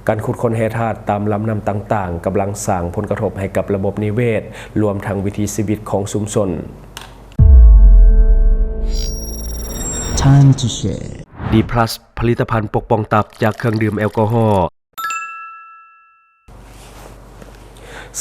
ການຂຸດຄົ້ນແຮ່ທາດຕາມລຳນ້ຳຕ່າງໆ ກຳລັງສ້າງຜົນກະທົບໃຫ້ກັບລະບົບນິເວດ, ລວມທັງວິຖີຊີວິດຂອງຊຸມຊົນ. Time to share. ດີພລັສ ຜະລິດຕະພັນປົກປ້ອງຕັບຈາກເຄື່ອງດື່ມແອລກໍຮໍ.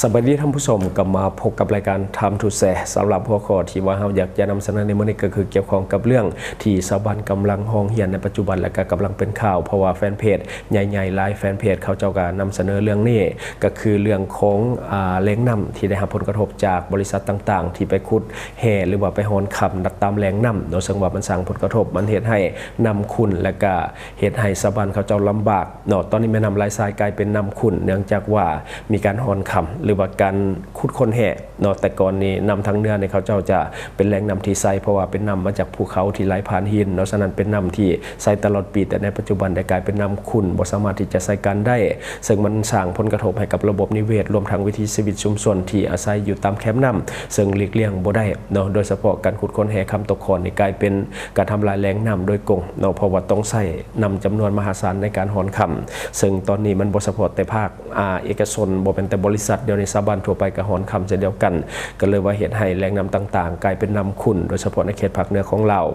ສະບາຍດີທ່ານຜູ້ຊົມ, ກັບມາພົບກັບລາຍການ Time to Share. ສຳລັບຫົວຂໍ້ທີ່ວ່າເຮົາຢາກຈະນຳສະເໜີໃນມື້ນີ້ ກໍຄືກ່ຽວຂ້ອງກັບເລື່ອງທີ່ຊາວບ້ານກຳລັງຮ້ອງຮຽນໃນປັດຈຸບັນ ແລະ ກໍກຳລັງເປັນຂ່າວ, ເພາະວ່າແຟນເພຈໃຫຍ່ໆຫຼາຍແຟນເພຈ ເຂົາເຈົ້າກໍນຳສະເໜີເລື່ອງນີ້, ກໍຄືເລື່ອງຂອງ ອາ ແຫຼ່ງນ້ຳທີ່ໄດ້ຮັບຜົນກະທົບຈາກບໍລິສັດຕ່າງໆ ທີ່ໄປຂຸດແຮ່ ຫຼືວ່າໄປຮ່ອນຄຳຕາມແຫຼ່ງນ້ຳເນາະ, ເຊິ່ງວ່າມັນສ້າງຜົນກະທົບ, ມັນເຮັດໃຫ້ນ້ຳຂຸ່ນ ແລະ ກໍເຮັດໃຫ້ຊາວບ້ານເຂົາເຈົ້າລຳບາກ ເນາະ. ຕອນນີ້ແມ່ນ້ຳຫຼາຍສາຍກາຍເປັນນ້ຳຂຸ່ນ ເນື່ອງຈາກວ່າມີການຮ່ອນຄຳ ຫຼືວ່າການຂຸດຄົ້ນແຮ່ເນາະ. ແຕ່ກ່ອນນີ້ນ້ຳທາງເໜືອນີ້ເຂົາເຈົ້າຈະເປັນແຫຼ່ງນ້ຳທີ່ໃສ ເພາະວ່າເປັນນ້ຳມາຈາກພູເຂົາທີ່ໄຫຼຜ່ານຫີນເນາະ, ສະນັ້ນເປັນນ້ຳທີ່ໃສຕະຫຼອດປີ, ແຕ່ໃນປັດຈຸບັນໄດ້ກາຍເປັນນ້ຳຂຸ່ນ ບໍ່ສາມາດທີ່ຈະໃຊ້ການໄດ້, ເຊິ່ງມັນສ້າງຜົນກະທົບໃຫ້ກັບລະບົບນິເວດ ລວມທັງວິຖີຊີວິດຊຸມຊົນທີ່ອາໄສຢູ່ຕາມແຄມນ້ຳ, ເຊິ່ງຫຼີກລ່ຽງບໍ່ໄດ້ເນາະ. ໂດຍສະເພາະການຂຸດຄົ້ນແຮ່ຄຳຕົກຂ້ອນນີ້ກາຍເປັນການທຳລາຍແຫຼ່ງນ້ຳໂດຍກົງເນາະ, ເພາະວ່າຕ້ອງໃຊ້ ນຳຈຳນວນມະຫາສານໃນການຮ່ອນຄຳ, ເຊິ່ງຕອນນີ້ມັນບໍ່ສະເພາະແຕ່ພາກ ອາ ເອກະຊົນ, ບໍ່ແມ່ນແຕ່ບໍລິສັດ, ດຽວນີ້ຊາວບ້ານທົ່ວໄປກໍຮ່ອນຄຳເຊັ່ນດຽວກັນ, ກໍເລີຍວ່າເຮັດໃຫ້ແຫຼ່ງນ້ຳຕ່າງໆກາຍເປັນນ້ຳຂຸ່ນ, ໂດຍສະເພາະໃນເຂດພາກເໜືອຂອງລາວ.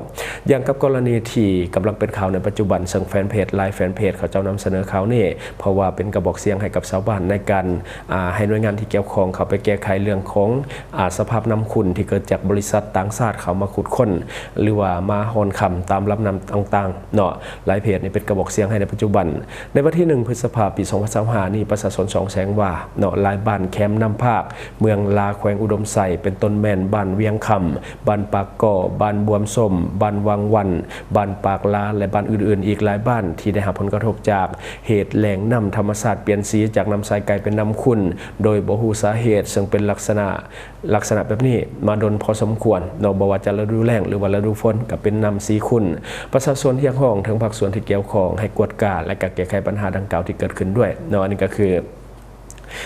ຢ່າງກັບກໍລະນີທີ່ກຳລັງເປັນຂ່າວໃນປັດຈຸບັນ, ເຊິ່ງແຟນເພຈ ຫຼາຍແຟນເພຈເຂົາເຈົ້ານຳສະເໜີຂ່າວນີ້, ເພາະວ່າເປັນກະບອກສຽງໃຫ້ກັບຊາວບ້ານໃນການ ອາ ໃຫ້ໜ່ວຍງານທີ່ກ່ຽວຂ້ອງເຂົ້າໄປແກ້ໄຂເລື່ອງຂອງ ອາ ສະພາບນ້ຳຂຸ່ນທີ່ເກີດຈາກບໍລິສັດຕ່າງຊາດເຂົ້າມາຂຸດຄົ້ນ ຫຼືວ່າມາຮ່ອນຄຳຕາມລຳນ້ຳຕ່າງໆເນາະ. ຫຼາຍເພຈນີ້ເປັນກະບອກສຽງໃຫ້ໃນປັດຈຸບັນ. ໃນວັນທີໜຶ່ງ ພຶດສະພາ ປີສອງພັນຊາວຫ້ານີ້ ປະຊາຊົນສອງແສງວ່າເນາະ, ຫຼາຍບ້ານແຄມນ້ຳພາກ ເມືອງລາ ແຂວງອຸດົມໄຊ ເປັນຕົ້ນແມ່ນບ້ານວຽງຄຳ, ບ້ານປາກກໍ, ບ້ານບວມສົ້ມ, ບ້ານວັງວັນ, ບ້ານປາກລາ ແລະ ບ້ານອື່ນໆອີກຫຼາຍບ້ານ ທີ່ໄດ້ຮັບຜົນກະທົບຈາກເຫດແຫຼ່ງນ້ຳທຳມະຊາດປ່ຽນສີຈາກນ້ຳໃສກາຍເປັນນ້ຳຂຸ່ນ ໂດຍບໍ່ຮູ້ສາເຫດ, ເຊິ່ງເປັນລັກສະນະ ລັກສະນະແບບນີ້ມາດົນພໍສົມຄວນເນາະ, ບໍ່ວ່າຈະລະດູແລ້ງ ຫຼືວ່າລະດູຝົນ ກໍເປັນນ້ຳສີຂຸ່ນ. ປະຊາຊົນຮຽກຮ້ອງເຖິງພາກສ່ວນທີ່ກ່ຽວຂ້ອງໃຫ້ກວດກາ ແລະ ກໍແກ້ໄຂບັນຫາດັ່ງກ່າວທີ່ເກີດຂຶ້ນດ້ວຍເນາະ. ອັນນີ້ກໍຄື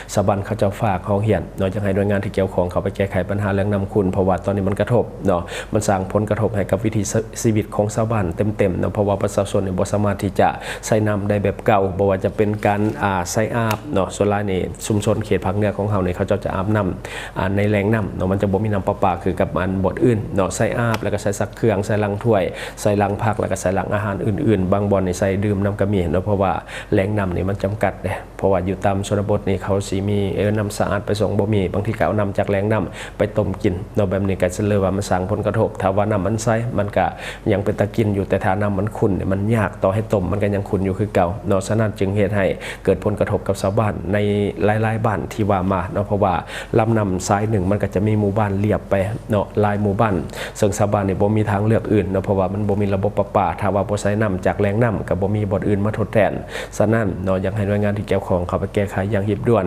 ຊາວບ້ານເຂົາເຈົ້າຝາກຮ້ອງຮຽນເນາະ, ຢາກໃຫ້ໜ່ວຍງານທີ່ກ່ຽວຂ້ອງເຂົ້າໄປແກ້ໄຂບັນຫາເລື່ອງນ້ຳຂຸ່ນ, ເພາະວ່າຕອນນີ້ມັນກະທົບເນາະ, ມັນສ້າງຜົນກະທົບໃຫ້ກັບວິຖີຊີວິດຂອງຊາວບ້ານເຕັມໆເນາະ, ເພາະວ່າປະຊາຊົນນີ້ບໍ່ສາມາດທີ່ຈະໃຊ້ນ້ຳໄດ້ແບບເກົ່າ, ບໍ່ວ່າຈະເປັນການ ອາ ໃຊ້ອາບເນາະ. ສ່ວນຫຼາຍນີ້ ຊຸມຊົນເຂດພາກເໜືອຂອງເຮົານີ້ ເຂົາເຈົ້າຈະອາບນ້ຳ ອາ ໃນແຫຼ່ງນ້ຳເນາະ, ມັນຈະບໍ່ມີນ້ຳປະປາຄືກັບອັນບ່ອນອື່ນເນາະ, ໃຊ້ອາບ ແລ້ວກໍໃຊ້ຊັກເຄື່ອງ ໃສ່ລັງຖ້ວຍ ໃສ່ລັງຜັກ ແລ້ວກໍໃສ່ລັງອາຫານອື່ນໆ, ບາງບ່ອນນີ້ໃສ່ດື່ມນຳກໍມີເນາະ, ເພາະວ່າແຫຼ່ງນ້ຳນີ້ມັນຈຳກັດເດ້. ເພາະວ່າຢູ່ຕາມຊົນນະບົດນີ້ ເຂົາຊິມີ ເອີ ນ້ຳສະອາດໄປສົ່ງບໍ່ມີ, ບາງທີກໍເອົານ້ຳຈາກແຫຼ່ງນ້ຳໄປຕົ້ມກິນເນາະ, ແບບນີ້ກໍສະເລີຍວ່າມັນສ້າງຜົນກະທົບ. ຖ້າວ່ານ້ຳມັນໃສ ມັນກໍຍັງເປັນຕາກິນຢູ່, ແຕ່ຖ້ານ້ຳມັນຂຸ່ນນີ້ ມັນຍາກ, ຕໍ່ໃຫ້ຕົ້ມມັນກໍຍັງຂຸ່ນຢູ່ຄືເກົ່າເນາະ. ສະນັ້ນຈຶ່ງເຮັດໃຫ້ເກີດຜົນກະທົບກັບຊາວບ້ານໃນຫຼາຍໆບ້ານທີ່ວ່າມາເນາະ, ເພາະວ່າລຳນ້ຳສາຍໜຶ່ງມັນກໍຈະມີໝູ່ບ້ານລຽບໄປເນາະ, ຫຼາຍໝູ່ບ້ານ, ເຊິ່ງຊາວບ້ານນີ້ບໍ່ມີທາງເລືອກອື່ນເນາະ, ເພາະວ່າມັນບໍ່ມີລະບົບປະປາ, ຖ້າວ່າບໍ່ໃຊ້ນ້ຳຈາກແຫຼ່ງນ້ຳ ກໍບໍ່ມີບ່ອນອື່ນມາທົດແທນ. ສະນັ້ນເນາະ, ຢາກໃຫ້ໜ່ວຍງານທີ່ກ່ຽວຂ້ອງເຂົ້າໄປແກ້ໄຂຢ່າງຮີບດ່ວນ.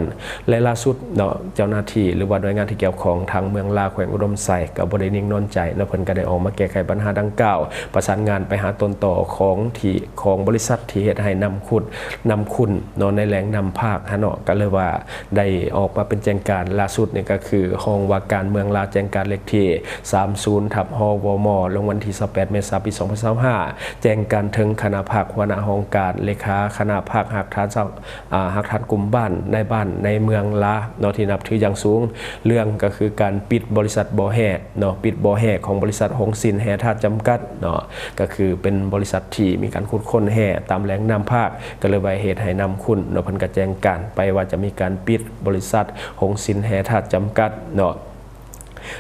ແລະ ລ່າສຸດເນາະ, ເຈົ້າໜ້າທີ່ ຫຼືວ່າໜ່ວຍງານທີ່ກ່ຽວຂ້ອງທາງເມືອງລາ ແຂວງອຸດົມໄຊ ກໍບໍ່ໄດ້ນິ່ງນອນໃຈເນາະ, ເພິ່ນກໍໄດ້ອອກມາແກ້ໄຂບັນຫາດັ່ງກ່າວ, ປະສານງານໄປຫາຕົ້ນຕໍຂອງທີ່ ຂອງບໍລິສັດທີ່ເຮັດໃຫ້ນ້ຳຂຸດ ນ້ຳຂຸ່ນເນາະ ໃນແຫຼ່ງນ້ຳພາກຫັ້ນເນາະ, ກໍເລີຍວ່າໄດ້ອອກມາເປັນແຈ້ງການ. ລ່າສຸດນີ້ກໍຄືຫ້ອງວ່າການເມືອງລາ ແຈ້ງການເລກທີສາມສິບ ທັບ ຮວມ ລົງວັນທີຊາວແປດ ເມສາ ປີສອງພັນຊາວຫ້າ, ແຈ້ງການເຖິງຄະນະພັກ, ຫົວໜ້າຫ້ອງການ, ເລຂາຄະນະພັກ, ຮາກຖານຊາວ ອາ ຮາກຖານກຸ່ມບ້ານ, ນາຍບ້ານໃນເມືອງລາເນາະ ທີ່ນັບຖືຢ່າງສູງ. ເລື່ອງກໍຄືການປິດບໍລິສັດບໍ່ແຮ່ເນາະ, ປິດບໍ່ແຮ່ຂອງບໍລິສັດຫົງຊິນແຮ່ທາດຈຳກັດເນາະ, ກໍຄືເປັນບໍລິສັດທີ່ມີການຂຸດຄົ້ນແຮ່ຕາມແຫຼ່ງນ້ຳພາກ, ກໍເລີຍວ່າເຮັດໃຫ້ນ້ຳຂຸ່ນເນາະ. ເພິ່ນກໍແຈ້ງການໄປວ່າຈະມີການປິດບໍລິສັດຫົງຊິນແຮ່ທາດຈຳກັດເນາະ.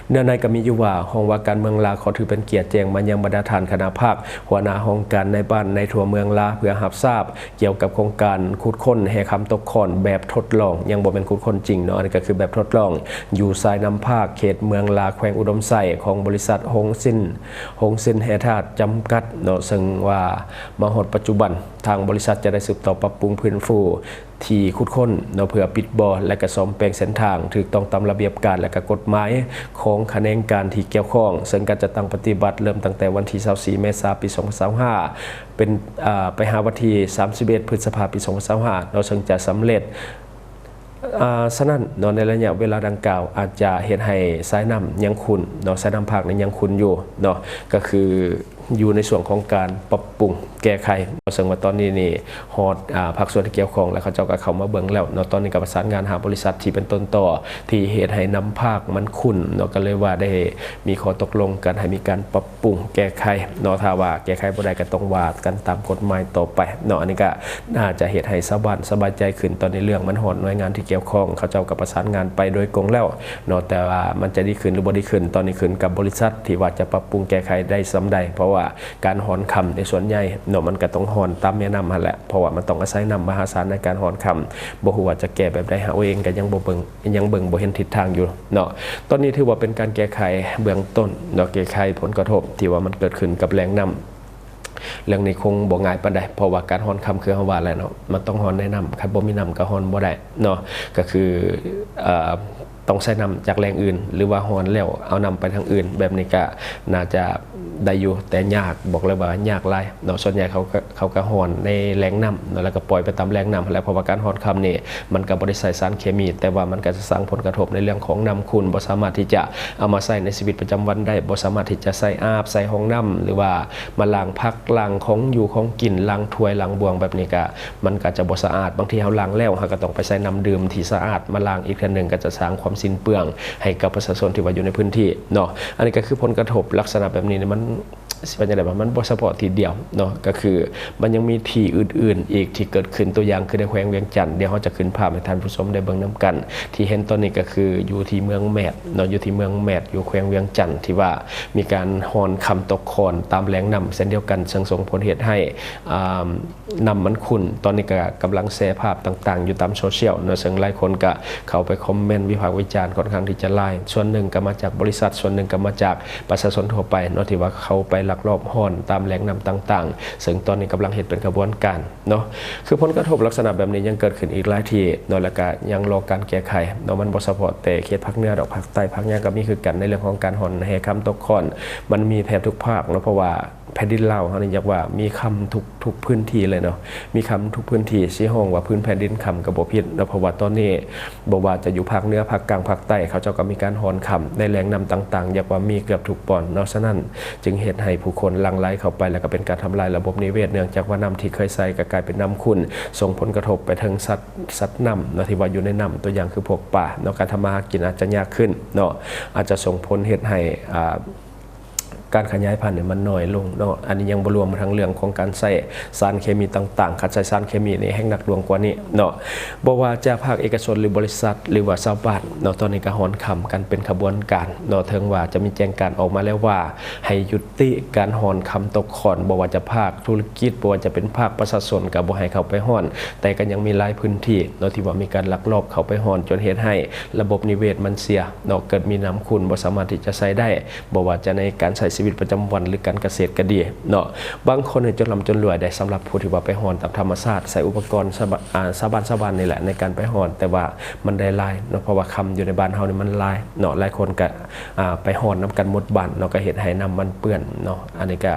ເນື້ອໃນກໍມີຢູ່ວ່າ ຫ້ອງວ່າການເມືອງລາ ຂໍຖືເປັນກຽດແຈ້ງມາຍັງບັນດາທ່ານຄະນະພັກ, ຫົວໜ້າຫ້ອງການ, ນາຍບ້ານໃນທົ່ວເມືອງລາ ເພື່ອຮັບຊາບກ່ຽວກັບໂຄງການຂຸດຄົ້ນແຮ່ຄຳຕົກຂ້ອນແບບທົດລອງ, ຍັງບໍ່ແມ່ນຂຸດຄົ້ນຈິງເນາະ, ອັນນີ້ກໍຄືແບບທົດລອງ ຢູ່ສາຍນ້ຳພາກ ເຂດເມືອງລາ ແຂວງອຸດົມໄຊ ຂອງບໍລິສັດຫົງຊິນ ຫົງຊິນແຮ່ທາດຈຳກັດເນາະ, ເຊິ່ງວ່າມາຮອດປັດຈຸບັນ ທາງບໍລິສັດຈະໄດ້ສືບຕໍ່ປັບປຸງຟື້ນຟູ ທີ່ຂຸດຄົ້ນເນາະ ເພື່ອປິດບໍ່ ແລະ ກະສ້ອມແປງເສັ້ນທາງຖືກຕ້ອງຕາມລະບຽບການ ແລະ ກະກົດໝາຍຂອງຂະແໜງການທີ່ກ່ຽວຂ້ອງ, ເຊິ່ງກະຈະຕັ້ງປະຕິບັດເລີ່ມຕັ້ງແຕ່ວັນທີຊາວສີ່ ເມສາ ປີສອງພັນຊາວຫ້າ ເປັນ ອາ ໄປຫາວັນທີສາມສິບເອັດ ພຶດສະພາ ປີສອງພັນຊາວຫ້າເນາະ, ເຊິ່ງຈະສຳເລັດ. ອາ ສະນັ້ນເນາະ ໃນໄລຍະເວລາດັ່ງກ່າວ ອາດຈະເຮັດໃຫ້ສາຍນ້ຳຍັງຂຸ່ນເນາະ, ສາຍນ້ຳພາກນີ້ຍັງຂຸ່ນຢູ່ເນາະ, ກະຄື ຢູ່ໃນຊ່ວງຂອງການປັບປຸງແກ້ໄຂ ເຊິ່ງວ່າຕອນນີ້ນີ້ຮອດ ອາ ພາກສ່ວນທີ່ກ່ຽວຂ້ອງ ແລະ ເຂົາເຈົ້າກໍເຂົ້າມາເບິ່ງແລ້ວເນາະ. ຕອນນີ້ກໍປະສານງານຫາບໍລິສັດທີ່ເປັນຕົ້ນຕໍ ທີ່ເຮັດໃຫ້ນ້ຳພາກມັນຂຸ່ນເນາະ ກໍເລີຍວ່າໄດ້ມີຂໍ້ຕົກລົງກັນໃຫ້ມີການປັບປຸງແກ້ໄຂເນາະ. ຖ້າວ່າແກ້ໄຂບໍ່ໄດ້ກໍຕ້ອງວ່າກັນຕາມກົດໝາຍຕໍ່ໄປເນາະ. ອັນນີ້ກໍໜ້າຈະເຮັດໃຫ້ຊາວບ້ານສະບາຍໃຈຂຶ້ນ. ຕອນນີ້ເລື່ອງມັນຮອດໜ່ວຍງານທີ່ກ່ຽວຂ້ອງ ເຂົາເຈົ້າກໍປະສານງານໄປໂດຍກົງແລ້ວເນາະ. ແຕ່ວ່າມັນຈະດີຂຶ້ນ ຫຼື ບໍ່ດີຂຶ້ນ ຕອນນີ້ຂຶ້ນກັບບໍລິສັດທີ່ວ່າຈະປັບປຸງແກ້ໄຂໄດ້ສ່ຳໃດ ເພາະວ່າ ການຮ່ອນຄຳໃນສ່ວນໃຫຍ່ເນາະ ມັນກໍຕ້ອງຮ່ອນຕາມແມ່ນ້ຳຫັ້ນແຫຼະ ເພາະວ່າມັນຕ້ອງອາໄສນ້ຳມະຫາສານໃນການຮ່ອນຄຳ. ບໍ່ຮູ້ວ່າຈະແກ້ແບບໃດ ເຮົາເອງກໍຍັງບໍ່ເບິ່ງ ຍັງເບິ່ງບໍ່ເຫັນທິດທາງຢູ່ເນາະ. ຕອນນີ້ຖືວ່າເປັນການແກ້ໄຂເບື້ອງຕົ້ນເນາະ ແກ້ໄຂຜົນກະທົບທີ່ວ່າມັນເກີດຂຶ້ນກັບແຫຼ່ງນ້ຳ. ເລື່ອງນີ້ຄົງບໍ່ງ່າຍປານໃດ ເພາະວ່າການຮ່ອນຄຳ ຄືເຮົາວ່າແຫຼະເນາະ ມັນຕ້ອງຮ່ອນໃນນ້ຳ ຄັນບໍ່ມີນ້ຳກໍຮ່ອນບໍ່ໄດ້ເນາະ. ກໍຄື ເອີ ຕ້ອງໃຊ້ນ້ຳຈາກແຫຼ່ງອື່ນ ຫຼືວ່າຮ່ອນແລ້ວເອົານ້ຳໄປທາງອື່ນ ແບບນີ້ກະໜ້າຈະໄດ້ຢູ່ ແຕ່ຍາກ ບອກເລີຍວ່າຍາກຫຼາຍເນາະ. ສ່ວນໃຫຍ່ເຂົາກະ ເຂົາກະຮ່ອນໃນແຫຼ່ງນ້ຳເນາະ ແລ້ວກະປ່ອຍໄປຕາມແຫຼ່ງນ້ຳຫັ້ນແຫຼະ ເພາະວ່າການຮ່ອນຄຳນີ້ມັນກະບໍ່ໄດ້ໃຊ້ສານເຄມີ ແຕ່ວ່າມັນກະຈະສ້າງຜົນກະທົບໃນເລື່ອງຂອງນ້ຳຂຸ່ນ ບໍ່ສາມາດທີ່ຈະເອົາມາໃຊ້ໃນຊີວິດປະຈຳວັນໄດ້ ບໍ່ສາມາດທີ່ຈະໃຊ້ອາບ ໃສ່ຫ້ອງນ້ຳ ຫຼືວ່າມາລ້າງຜັກ ລ້າງຂອງຢູ່ຂອງກິນ ລ້າງຖ້ວຍ ລ້າງບ່ວງ ແບບນີ້ກະ ມັນກໍຈະບໍ່ສະອາດ. ບາງທີເຮົາລ້າງແລ້ວ ເຮົາກໍຕ້ອງໄປໃຊ້ນ້ຳດື່ມທີ່ສະອາດມາລ້າງອີກເທື່ອໜຶ່ງ ກໍຈະສ້າງຄວາມສິ້ນເປືອງໃຫ້ກັບປະຊາຊົນທີ່ວ່າຢູ່ໃນພື້ນທີ່ເນາະ. ອັນນີ້ກໍຄືຜົນກະທົບລັກສະນະແບບນີ້ນີ້ ມັນຊິວ່າຈັ່ງໃດ ມັນບໍ່ສະເພາະທີ່ດຽວເນາະ ກໍຄືມັນຍັງມີທີ່ອື່ນໆອີກທີ່ເກີດຂຶ້ນ ຕົວຢ່າງຄືໃນແຂວງວຽງຈັນ. ດຽວເຮົາຈະຂຶ້ນພາບໃຫ້ທ່ານຜູ້ຊົມໄດ້ເບິ່ງນຳກັນ. ທີ່ເຫັນຕອນນີ້ກໍຄືຢູ່ທີ່ເມືອງແມດເນາະ ຢູ່ທີ່ເມືອງແມດ ຢູ່ແຂວງວຽງຈັນ ທີ່ວ່າມີການຮ່ອນຄຳຕົກຂອນຕາມແຫຼ່ງນ້ຳເຊັ່ນດຽວກັນ ເຊິ່ງສົ່ງຜົນເຮັດໃຫ້ ອາ ນ້ຳມັນຂຸ່ນ ຕອນນີ້ກໍກຳລັງແຊພາບຕ່າງໆຢູ່ຕາມໂຊຊຽວເນາະ ເຊິ່ງຫຼາຍຄົນກໍເຂົ້າໄປຄອມເມັນວິພາກວິຈານຂ້ອນຂ້າງທີ່ຈະຫຼາຍ. ສ່ວນໜຶ່ງກໍມາຈາກບໍລິສັດ ສ່ວນໜຶ່ງກໍມາຈາກປະຊາຊົນທົ່ວໄປເນາະ ທີ່ວ່າເຂົາໄປລັກລອບຮ່ອນຕາມແຫຼ່ງນ້ຳຕ່າງໆ ເຊິ່ງຕອນນີ້ກຳລັງເຮັດເປັນຂະບວນການເນາະ. ຄືຜົນກະທົບລັກສະນະແບບນີ້ຍັງເກີດຂຶ້ນອີກຫຼາຍທີ່ເນາະ ແລ້ວກໍຍັງລໍການແກ້ໄຂເນາະ. ມັນບໍ່ສະເພາະແຕ່ເຂດພາກເໜືອດອກ ພາກໃຕ້ພາກຫຍັງກໍມີຄືກັນ ໃນເລື່ອງຂອງການຮ່ອນແຮ່ຄຳຕົກຂອນ ມັນມີແທບທຸກພາກເນາະ ເພາະວ່າ ແຜ່ນດິນລາວເຮົານີ້ ຢາກວ່າມີຄຳທຸກ ທຸກພື້ນທີ່ເລີຍເນາະ ມີຄຳທຸກພື້ນທີ່. ຊິຮ້ອງວ່າພື້ນແຜ່ນດິນຄຳກໍບໍ່ຜິດເນາະ ເພາະວ່າຕອນນີ້ບໍ່ວ່າຈະຢູ່ພາກເໜືອ ພາກກາງ ພາກໃຕ້ ເຂົາເຈົ້າກໍມີການຮ່ອນຄຳໃນແຫຼ່ງນ້ຳຕ່າງໆ ຢາກວ່າມີເກືອບທຸກບ່ອນເນາະ. ສະນັ້ນຈຶ່ງເຮັດໃຫ້ຜູ້ຄົນຫຼັ່ງໄຫຼເຂົ້າໄປ ແລ້ວກໍເປັນການທຳລາຍລະບົບນິເວດ ເນື່ອງຈາກວ່ານ້ຳທີ່ເຄີຍໃສກໍກາຍເປັນນ້ຳຂຸ່ນ ສົ່ງຜົນກະທົບໄປເຖິງສັດ ສັດນ້ຳເນາະ ທີ່ວ່າຢູ່ໃນນ້ຳ ຕົວຢ່າງຄືພວກປາເນາະ ການທຳມາຫາກິນອາດຈະຍາກຂຶ້ນເນາະ ອາດຈະສົ່ງຜົນເຮັດໃຫ້ ອ່າ ການຂະຫຍາຍພັນນີ້ມັນໜ້ອຍລົງເນາະ. ອັນນີ້ຍັງບໍ່ລວມທັງເລື່ອງຂອງການໃຊ້ສານເຄມີຕ່າງໆ ຄັນໃຊ້ສານເຄມີນີ້ແຮ່ງໜັກໜ່ວງກວ່ານີ້ເນາະ. ບໍ່ວ່າຈະພາກເອກະຊົນ ຫຼື ບໍລິສັດ ຫຼືວ່າຊາວບ້ານເນາະ ຕອນນີ້ກໍຮ່ອນຄຳກັນເປັນຂະບວນການເນາະ. ເຖິງວ່າຈະມີແຈ້ງການອອກມາແລ້ວວ່າໃຫ້ຢຸດຕິການຮ່ອນຄຳຕົກຂອນ ບໍ່ວ່າຈະພາກທຸລະກິດ ບໍ່ວ່າຈະເປັນພາກປະຊາຊົນ ກໍບໍ່ໃຫ້ເຂົ້າໄປຮ່ອນ ແຕ່ກໍຍັງມີຫຼາຍພື້ນທີ່ເນາະ ທີ່ວ່າມີການລັກລອບເຂົ້າໄປຮ່ອນ ຈົນເຮັດໃຫ້ລະບົບນິເວດມັນເສຍເນາະ ເກີດມີນ້ຳຂຸ່ນ ບໍ່ສາມາດທີ່ຈະໃຊ້ໄດ້ ບໍ່ວ່າຈະໃນການໃຊ້ຊີວິດປະຈຳວັນ ຫຼື ການກະເສດກໍດີເນາະ. ບາງຄົນນີ້ຈົນລ່ຳຈົນລວຍໄດ໋ ສຳລັບຜູ້ທີ່ວ່າໄປຮ່ອນຕາມທຳມະຊາດ ໃຊ້ອຸປະກອນຊາວບ້ານ ອ່າ ຊາວບ້ານ ຊາວບ້ານນີ້ແຫຼະໃນການໄປຮ່ອນ ແຕ່ວ່າມັນໄດ້ຫຼາຍເນາະ ເພາະວ່າຄຳຢູ່ໃນບ້ານເຮົານີ້ມັນຫຼາຍເນາະ ຫຼາຍຄົນກໍ ອ່າ ໄປຮ່ອນນຳກັນໝົດບ້ານເນາະ ກໍເຮັດໃຫ້ນ້ຳມັນເປື້ອນເນາະ. ອັນນີ້ກໍ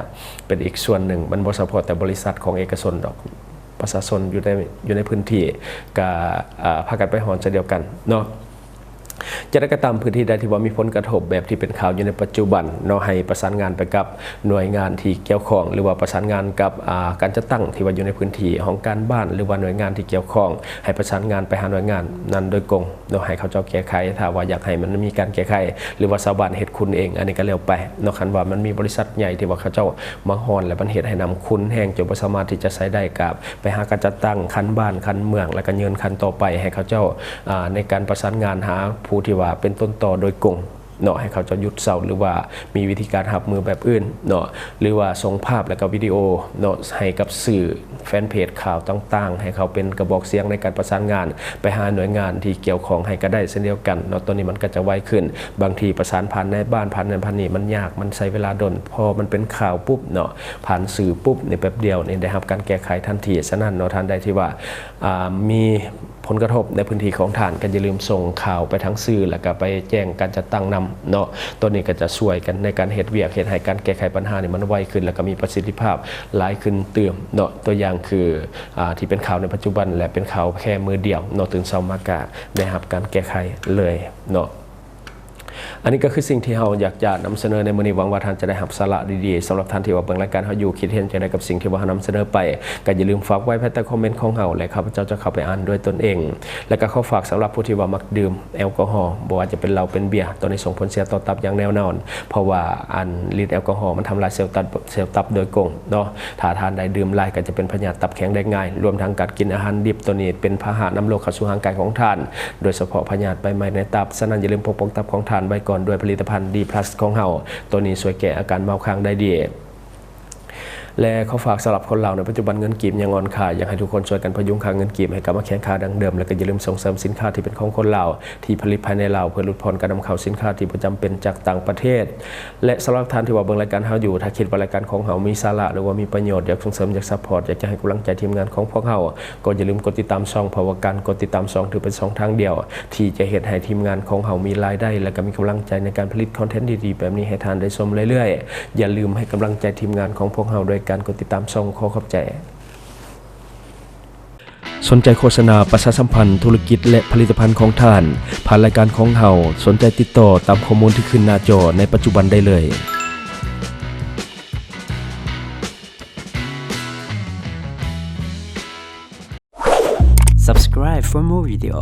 ເປັນອີກສ່ວນໜຶ່ງ ມັນບໍ່ສະເພາະແຕ່ບໍລິສັດຂອງເອກະຊົນດອກ ປະຊາຊົນຢູ່ໃນ ຢູ່ໃນພື້ນທີ່ກໍ ອ່າ ພາກັນໄປຮ່ອນເຊັ່ນດຽວກັນເນາະ. ຢ່າງໃດກໍຕາມ ພື້ນທີ່ໃດທີ່ວ່າມີຜົນກະທົບແບບທີ່ເປັນຂ່າວຢູ່ໃນປັດຈຸບັນເນາະ ໃຫ້ປະສານງານໄປກັບໜ່ວຍງານທີ່ກ່ຽວຂ້ອງ ຫຼືວ່າປະສານງານກັບ ອ່າ ການຈັດຕັ້ງທີ່ວ່າຢູ່ໃນພື້ນທີ່ ຫ້ອງການບ້ານ ຫຼືວ່າໜ່ວຍງານທີ່ກ່ຽວຂ້ອງ ໃຫ້ປະສານງານໄປຫາໜ່ວຍງານນັ້ນໂດຍກົງເນາະ ໃຫ້ເຂົາເຈົ້າແກ້ໄຂ. ຖ້າວ່າຢາກໃຫ້ມັນມີການແກ້ໄຂ ຫຼືວ່າຊາວບ້ານເຮັດຂຸ່ນເອງ ອັນນີ້ກໍແລ້ວໄປເນາະ. ຄັນວ່າມັນມີບໍລິສັດໃຫຍ່ທີ່ວ່າເຂົາເຈົ້າມາຮ່ອນ ແລ້ວມັນເຮັດໃຫ້ນ້ຳຂຸ່ນແຮງຈົນບໍ່ສາມາດທີ່ຈະໃຊ້ໄດ້ ກໍ ໄປຫາການຈັດຕັ້ງຂັ້ນບ້ານ ຂັ້ນເມືອງ ແລ້ວກໍຍື່ນຂັ້ນຕໍ່ໄປໃຫ້ເຂົາເຈົ້າ ອ່າ ໃນການປະສານງານຫາຜູ້ທີ່ວ່າເປັນຕົ້ນຕໍໂດຍກົງເນາະ ໃຫ້ເຂົາເຈົ້າຢຸດເຊົາ ຫຼືວ່າມີວິທີການຮັບມືແບບອື່ນເນາະ ຫຼືວ່າສົ່ງພາບ ແລ້ວກໍວິດີໂອເນາະ ໃຫ້ກັບສື່ ແຟນເພຈຂ່າວຕ່າງໆ ໃຫ້ເຂົາເປັນກະບອກສຽງໃນການປະສານງານໄປຫາໜ່ວຍງານທີ່ກ່ຽວຂ້ອງໃຫ້ກໍໄດ້ເຊັ່ນດຽວກັນເນາະ. ຕົວນີ້ມັນກໍຈະໄວຂຶ້ນ ບາງທີປະສານຜ່ານນາຍບ້ານ ຜ່ານນັ້ນຜ່ານນີ້ ມັນຍາກ ມັນໃຊ້ເວລາດົນ ພໍມັນເປັນຂ່າວປຸບເນາະ ຜ່ານສື່ປຸບ ໃນແປັບດຽວນີ້ໄດ້ຮັບການແກ້ໄຂທັນທີ. ສະນັ້ນເນາະ ທ່ານໃດທີ່ວ່າ ອ່າ ມີຜົນກະທົບໃນພື້ນທີ່ຂອງທ່ານ ກໍຢ່າລືມສົ່ງຂ່າວໄປທາງສື່ ແລ້ວກໍໄປແຈ້ງການຈັດຕັ້ງນຳເນາະ. ຕົວນີ້ກໍຈະຊ່ວຍກັນໃນການເຮັດວຽກ ເຮັດໃຫ້ການແກ້ໄຂບັນຫານີ້ມັນໄວຂຶ້ນ ແລ້ວກໍມີປະສິດທິພາບຫຼາຍຂຶ້ນຕື່ມເນາະ. ຕົວຢ່າງຄື ອ່າ ທີ່ເປັນຂ່າວໃນປັດຈຸບັນ ແລະ ເປັນຂ່າວແຄ່ມື້ດຽວເນາະ ຕື່ນເຊົ້າມາກະໄດ້ຮັບການແກ້ໄຂເລີຍເນາະ. ອັນນີ້ກໍຄືສິ່ງທີ່ເຮົາຢາກຈະນຳສະເໜີໃນມື້ນີ້. ຫວັງວ່າທ່ານຈະໄດ້ຮັບສາລະດີໆ. ສຳລັບທ່ານທີ່ວ່າເບິ່ງລາຍການເຮົາຢູ່ ຄິດເຫັນຈັ່ງໃດກັບສິ່ງທີ່ວ່າເຮົານຳສະເໜີໄປ ກໍຢ່າລືມຝາກໄວ້ພາຍໃຕ້ຄອມເມັນຂອງເຮົາ ແລະ ຂ້າພະເຈົ້າຈະເຂົ້າໄປອ່ານດ້ວຍຕົນເອງ. ແລະ ກໍຂໍຝາກສຳລັບຜູ້ທີ່ວ່າມັກດື່ມແອລກໍຮໍ ບໍ່ວ່າຈະເປັນເຫຼົ້າເປັນເບຍ, ໂຕນີ້ສົ່ງຜົນເສຍຕໍ່ຕັບຢ່າງແນ່ນອນ, ເພາະວ່າອັນລິດແອລກໍຮໍມັນທຳລາຍເຊວຕັບ ເຊວຕັບໂດຍກົງເນາະ. ຖ້າທ່ານໄດ້ດື່ມຫຼາຍກໍຈະເປັນພະຍາດຕັບແຂງໄດ້ງ່າຍ, ລວມທັງການກິນອາຫານດິບ ໂຕນີ້ເປັນພາຫະນຳໂລກເຂົ້າສູ່ຮ່າງກາຍຂອງທ່ານ, ໂດຍສະເພາະພະຍາດໃບໄມ້ໃນຕັບ. ສະນັ້ນ ຢ່າລືມປົກປ້ອງຕັບຂອງທ່ານໄວ້ກ່ອນດ້ວຍຜະລິດຕະພັນ D plus ຂອງເຮົາ, ໂຕນີ້ຊ່ວຍແກ້ອາການເມົາຄ້າງໄດ້ດີ. ແລະ ຂໍຝາກສຳລັບຄົນລາວໃນປັດຈຸບັນເງິນກີບຍັງອ່ອນຄ່າ, ຢາກໃຫ້ທຸກຄົນຊ່ວຍກັນພະຍຸງຄ່າເງິນກີບໃຫ້ກັບມາແຂງຄ່າດັ່ງເດີມ, ແລະ ກໍຢ່າລືມສົ່ງເສີມສິນຄ້າທີ່ເປັນຂອງຄົນລາວ ທີ່ຜະລິດພາຍໃນລາວ ເພື່ອຫຼຸດຜ່ອນການນຳເຂົ້າສິນຄ້າທີ່ບໍ່ຈຳເປັນຈາກຕ່າງປະເທດ. ແລະ ສຳລັບທ່ານທີ່ວ່າເບິ່ງລາຍການເຮົາຢູ່, ຖ້າຄິດວ່າລາຍການຂອງເຮົາມີສາລະ ຫຼືວ່າມີປະໂຫຍດ, ຢາກສົ່ງເສີມ, ຢາກຊັບພອດ, ຢາກຈະໃຫ້ກຳລັງໃຈທີມງານຂອງພວກເຮົາ, ກໍຢ່າລືມກົດຕິດຕາມຊ່ອງ, ເພາະວ່າການກົດຕິດຕາມຊ່ອງຖືເປັນຊ່ອງທາງດຽວທີ່ຈະເຮັດໃຫ້ທີມງານຂອງເຮົາມີລາຍໄດ້ ແລະ ກໍມີກຳລັງໃຈໃນການຜະລິດຄອນເທັນດີໆແບບນີ້ໃຫ້ທ່ານໄດ້ຊົມເລື້ອຍໆ. ຢ່າລືມໃຫ້ກຳລັງໃຈທີມງານຂອງພວກເຮົາດ້ວຍການກົດຕິດຕາມຊ່ອງ. ຂໍຂອບໃຈ. ສົນໃຈໂຄສະນາປະຊາສຳພັນທຸລະກິດ ແລະ ຜະລິດຕະພັນຂອງທ່ານ ຜ່ານລາຍການຂອງເຮົາ, ສົນໃຈຕິດຕໍ່ຕາມຂໍ້ມູນທີ່ຂຶ້ນໜ້າຈໍໃນປັດຈຸບັນໄດ້ເລີຍ. Subscribe for more video.